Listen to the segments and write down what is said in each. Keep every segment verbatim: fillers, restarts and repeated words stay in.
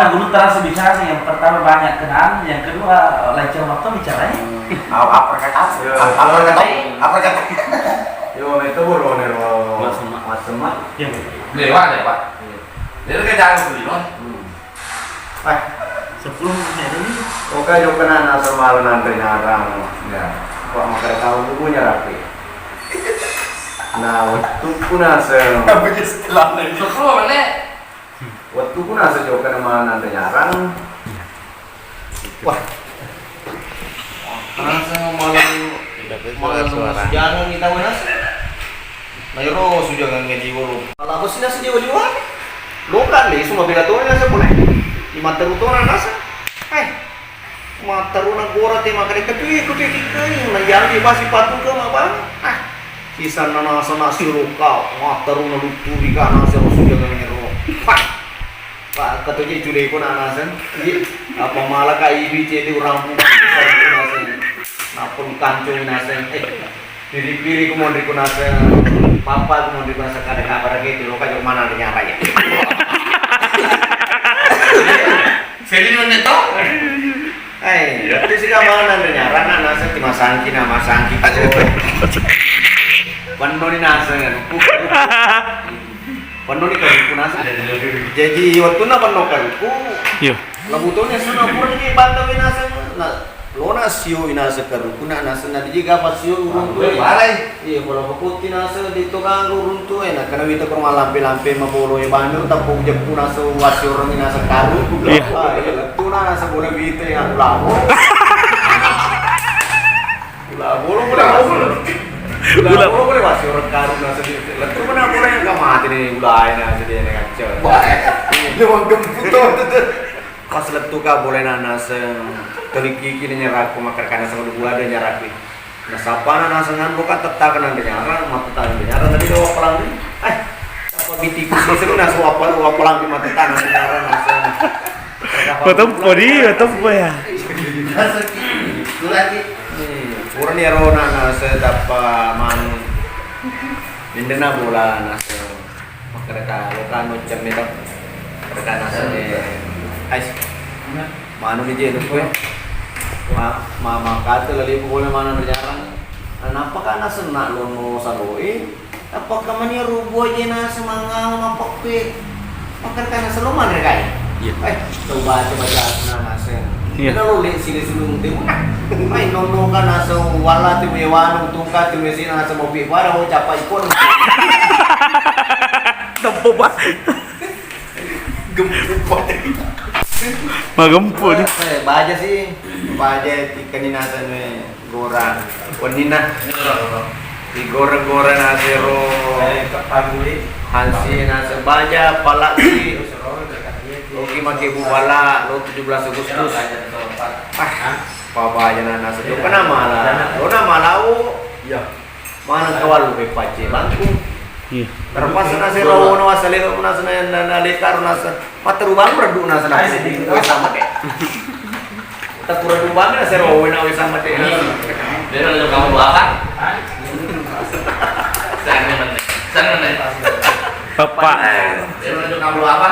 Dulu terasa bicara yang pertama banyak kenal, yang kedua lancar waktu bicaranya. Apa kata? Apa kata? Apa kata? Yo, itu boleh nih, Mas Semak. Mas Semak. Iya, betul. Lewat ya, Pak. Iya. Dia kan jalan sendiri, Mas. Hmm. Eh, sepuluh menit ini. Oke, jokka na, na semala nanti nyarang. Ya. Kok makan tahu dulu nyarapi. Nah, waktu pun asal. Tapi setelah sepuluh menit. Wettukku naseng jokka na maneng rinyarang. Wah. Naseng malam, malam suara. Sujangan kita, Mas. Na ero sujangan ngaji wolu. Malah besi naseng jiwa-jiwa. Lo kan le, semua bela tona naseng pole. Di mata rutona naseng. Eh. Matteruna gora te makkeda, "Ketuye, ketuye, ketuye." Najaji basi patukeng mabang. Ah, sisanna naseng na siro kau, matteruna lutturi ka naseng ro sujangan ero. Pak, Pak, ketuye culeko na naseng. Iya, apa malah ka ibi cede urang pun naseng. Nappa kancong naseng. Eh, Piri-piri ku monri ku naseng, papa ku monri ku naseng kada kabar ke itu, lo kajo mana ada nyara ya. Serius nih toh? Eh, itu sih kamu nanti nyara nak naseng cuma sangki nama sangki. Penuh ni naseng, penuh ni karuku naseng. Jadi waktu nak penuh karuku, iya. Labutonya sana pura ni bantau naseng. Nah, Lona sio inaseng karuku, na naseng na dijega apa sio uruntu. Iya, pala pakutti naseng di tukang uruntu, eh, na kena wita ko malampe-lampe mabolo e banyu, tappo jeppu naseng wasi orang inaseng karuku. Iya. Ah, iya, lettu na naseng bola wita yang labo. Ula bolo, ula bolo. Ula bolo, ula wasi orang karuku naseng di lettu mana bola yang kamati ni ulai naseng dia ni kacau. Wah, dia orang gemput tuh. Pas lettu ka bolena naseng, tolikkiki ni nyarakku, makkarekanna naseng dua ada nyarakku. Nasappana naseng anro ka tettaka nande nyarang, mattettana nande nyarang, tadi lo wappalang ni. Eh, apa bitiku sih seru naseng wappa-, wappalang di mattettana nande nyarang naseng. Matempo di, matempo ya. Naseng ki, itu lagi. Hmm, purani ero na naseng tappa manu. Nindena bola naseng. Makkedaka, "Lo kan ucemme to." Makkedaka naseng, "Ais, manu ni je lukue." Ma-, ma-, makate lali pole maneng rijarang. Nappa ka naseng na lono saloe. Nappa ka mani rubu aja naseng mangau mappekkue. Makkedaka naseng, "Lo manre kai?" Iya. Eh, tau baca-baca aku na naseng. Iya. Kita lo le sile sulung temu. Mai nono ka naseng wala tu mewanu tungka tu mesina naseng mopi pada mau capai pon. Tempo, Pak. Gempu, Pak. Magempu ni. Eh, baja sih. Baja ikan ni naseng ni gora. Wenni na. Di gora-gora nasero. Eh, kepanduli. Hansi naseng baja, pala si. Oke, make bu pala, lo tujuh belas Agustus. Ah, apa baja na naseng. Lo kena mala. Lo na malau. Iya. Maneng kawalu pe pacce bangku. Iya. Terpaksa naseng ro wono asale naseng na, na, na lekar naseng. Matteru bang redu naseng na. Wes sama te. Takku redu bang naseng ro wena wes sama te. Beda lo kamu apa? Sana mana? Sana mana? Bapak. Beda lo kamu apa?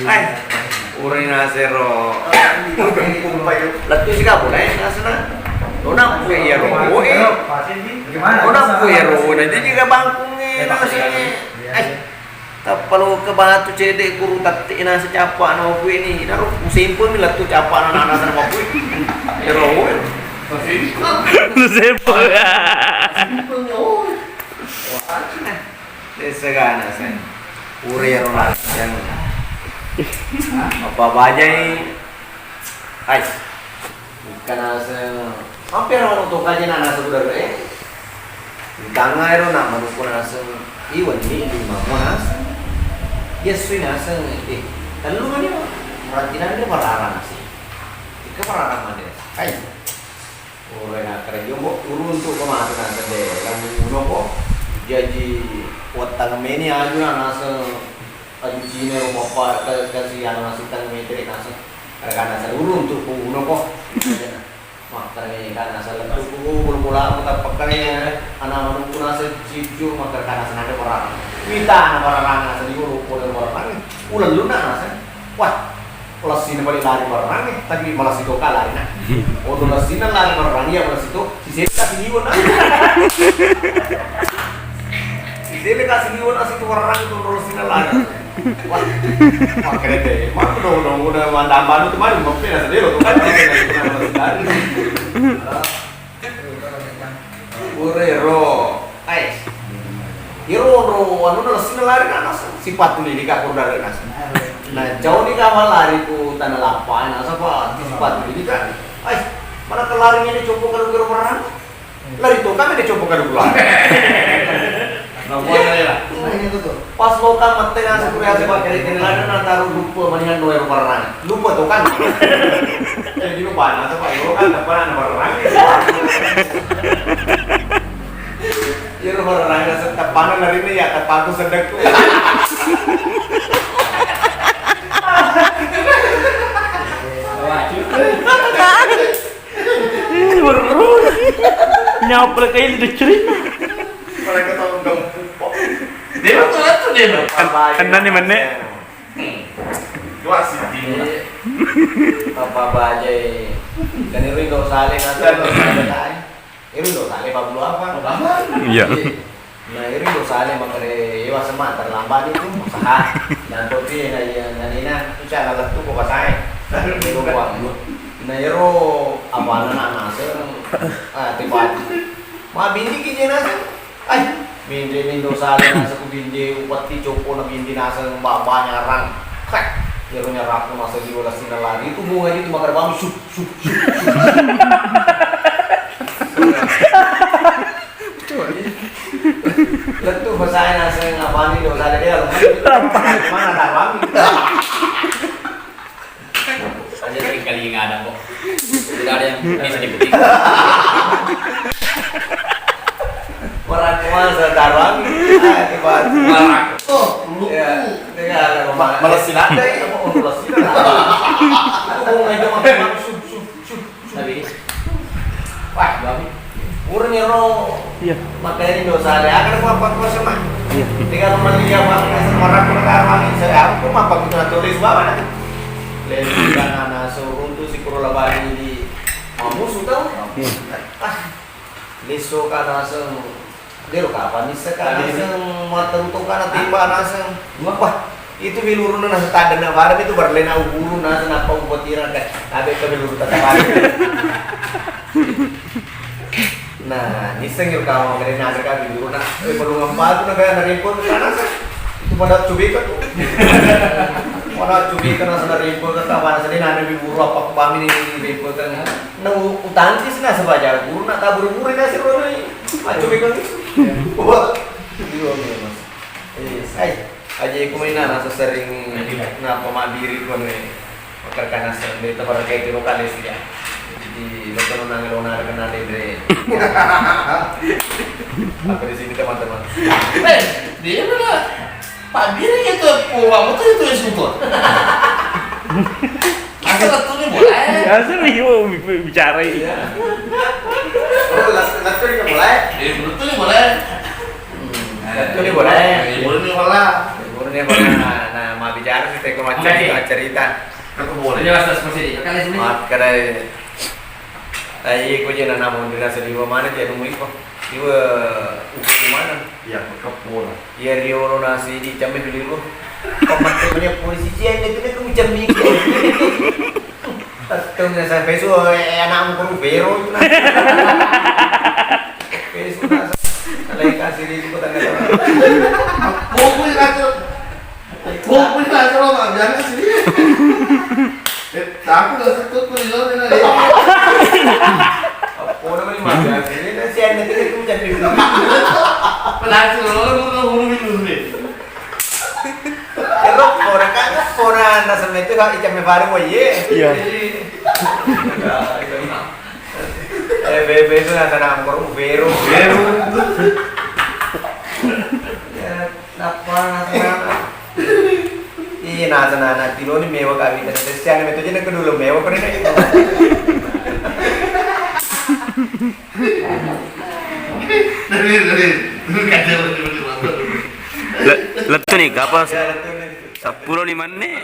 Eh. Ura nasero. Lettu si kapo, eh, nasena. Lo nappu iyaro, eh. Lo nappu iyaro, na jadi ga bangkungnge nasena. Eh, tappa lo ke batu cede guru tatti naseng capa na mappui ni. Naro ku simple mi lettu capa na naseng mappui. Iyaro, eh. Lu simple. Desa kana sen. Pura iyaro naseng. Apa bajai? Hai. Engka naseng. Apa ero manu to kaje na naseng udah eh. Tanga ero na manu ko naseng. Iwan ni lima mo naseng. Iya sui naseng. Eh, tellu mani mo. Berarti nanti pararang sih. Ika pararang mana? Hai. Ora na kare jombo uruntu ko matu naseng de lamu uno ko. Jaji wettang meni aju na naseng aju Cina ro bappa ke kasihan naseng tang metere naseng. Kare kana sa uruntu ko uno ko. Makkare kana sa lettu ko bola-bola ko tappakkare ana manukku naseng sijju makkare kana sa nade parang. Wita na parang naseng di ko ko parang. Ulellunna naseng. Wah, Lessina bali lari barrang, eh, tapi malessi to ka lari na. Odo lessina lari barrang, iya malessi to. Sisele kasi liweng na. Sisele kasi liweng na situ barrang itu lessina lari. Wah, wah, keren deh. Mana dong, dong, udah mantap banget tuh, mana mampir nasa deh lo tuh kan. Urero. Ai. Iro ro anu na lessina lari na nasa. Sipatu ni ka kurdare nasa. Na jauh ni ka malari ku tanah lapang nasa pa sipatu ni ka. Ai. Mana kelari ini copo kalau kira barang. Lari to kami deh copo kalau pulang. Nah, buat saya lah. Nah, ini tuh tuh. Pas lokal mette nasa kuriase pakai kene lana na taru lupa manihan doer barang. Lupa to kan. Jadi lupa nasa pa lokal depan anak barang. Iya lu barang nasa tepana narine ya tepaku sedekku. Ih, baru nyapa kayak ini cerita. Mereka tahu dong. Dia tuh tuh dia tuh. Kan, kan nani menne? Dua siti. Apa baja? Dan itu Indo Sale nanti. Itu Indo Sale apa belum apa? Iya. Nah, itu Indo Sale makare ewa sema terlambat itu usaha. Dan topi na iya nanina ucana lettu ko pasae. Itu uang. Nah, ero apa anak naseng? Ah, tiba. Ma bini kije naseng. Ai, binde ni Indo Sale naseng ku binde, upatti copo na binde naseng baba nyarang. Hai, iyaro nyarang ku naseng di wala sina lari. Itu bunga itu makar bami, sup, sup, sup, sup. Lettu pasae naseng apa ni Indo Sale dia. Mana tak bami. Hanya seringkali ngadang kok. Tidak ada yang bisa dipetik. Orang kemana saya taruh angin? Ah, itu baru. Barang. Oh, lu. Ya, tinggal ada kemana? Malas silat. Ada ya, mau malas silat. Aku mau ngajak makan sup, sup, sup, sup. Tapi, wah, babi. Urni ro. Iya. Makanya Indo Sale, akan aku apa kuasa mah. Iya. Tinggal melihat apa, orang pun taruh angin. Saya aku mah apa kita tulis bawa nanti. Lesu kana naso runtu sipuro la bali di mamusu tau. Hmm. Ah, leso kana naso dero kapan nisseka naseng matteru to kana timba naseng. Wah, itu biluruna naseng taddenna bareng itu berlena uburu naseng nappa ubotira deh. Tabe ke biluru tata bareng. Nah, nisseng iro kamu ngeri nasa kami guru na, eh, perlu ngempatu na kaya narimpun ke sana. Itu pada cubika tu. Pada cubika nasa narimpun ke kapan nasa di nana di guru apa kami ni rimpun kan. Na u-, utangkis na sebaja guru na tabur-buru nasi ro ni. Ah, cubika ni. Wah, iya, iya, Mas. Iya, sai. Aja iku maina nasa sering napa madiri kone makkeda naseng de tabaraka itu lokale sih ya. Jadi betul nang lo nara kena dendre. Apa di sini teman-teman? Eh, dia mana? Pak Biri itu, oh, kamu tuh itu syukur. Asal tuh nih boleh. Ya, asal iya bicara ini. Iya. Oh, las-, las tuh nih boleh. Iya, betul nih boleh. Hmm. Betul nih boleh. Iya, boleh nih boleh. Boleh nih boleh. Nah, nah, mau bicara sih, teko macam cerita. Aku boleh. Jelas, jelas, masih. Makkeda, eh, iya, ku je na namu dina seliwa mana je nemu iko. Iwa uku mana? Iya, kepo lah. Iya, riolo nasi di camme dulu. Pemakai punya polisi je, ini tuh kamu camme. Tunggu sampai su, eh, anakmu perlu bero itu nah. Pesu nasa. Kalau kasih di ibu tangga. Pokoknya kacau. Pokoknya kacau, Bang. Jangan sih. Eh, tapi nggak satu pun di luar, ini. Apa namanya, Bang? Ini kan si Anda itu kan jadi. Penasaran, lo mau huru minum nih. Ero pora kan, pora nasa metu ka ikan me baru, woi, ye. Iya. Eh, bebe itu nasa nangkor, ubero. Ubero. Ya, napa nasa nana? Iya, nasa nana, tilo ni mewa kami, dan sesian metu je na kedulu mewa, kau ni. Dari, dari, dari kacau, dari, dari, dari. Le-, lettu ni, kapan? Iya, lettu ni. Seppulo lima menit.